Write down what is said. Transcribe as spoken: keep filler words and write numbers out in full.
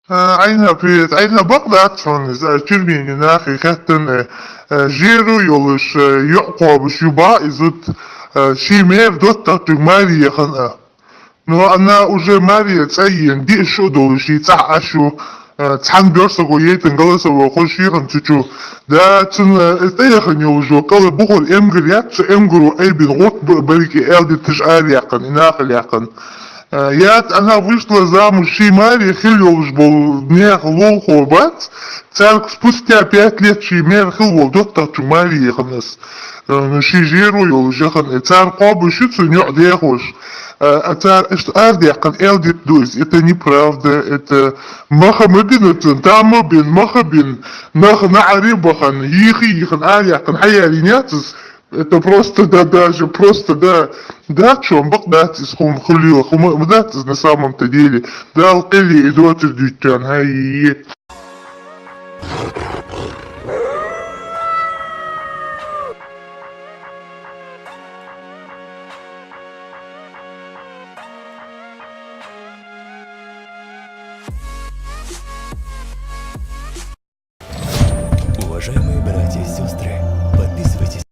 А, Ӏайна, привет. Ӏайна, бакъ дац хьона из, а, Чермене нахе хаьттан, э, э, жеро йолаш, э, йоӀ кхобаш ю бакъ из вот, э, ший мэр доттагӀчунга маре яхана, а. Но она уже маре цӀа ена, диъ шу долаш, ший цӀагӀа Ӏаш ю, э, цхьан боьрсаго яйтан голосовой хозаш яхана цу чу. Да, цунна, э, тӀаяхана йолаш йола кӀала бухар эмгар яц, цу эмгаро айбина гӀутта б-, барике аьлдитташ араяьккхана, и нахала яьккхана. Э, яц, она вышла замуж, ший маре хила йолаш бола наьха лулахо бац, царга спустя пять лет ший мэр хила вола доттагӀчунга маре яхана из. Э, ну, ший жеро йолаш яхана, э, цар кхобаш ю цун йоӀ дехаш. Э, а цар иштта араяьккхана аьлдитта ду из. Это неправда, это маха ма бина цун, там ма бина, маха бина, нах наӀаре бахана, йийха-йийхана араяьккхана хьаяьлийна яц из. Это просто, да, даже просто, да, да, чом бакъ дац из хӀама хилийла, хӀама ма дац из на самом-то деле. Дала къайле и доацар дуьйцу, хьай. Уважаемые братья и сестры,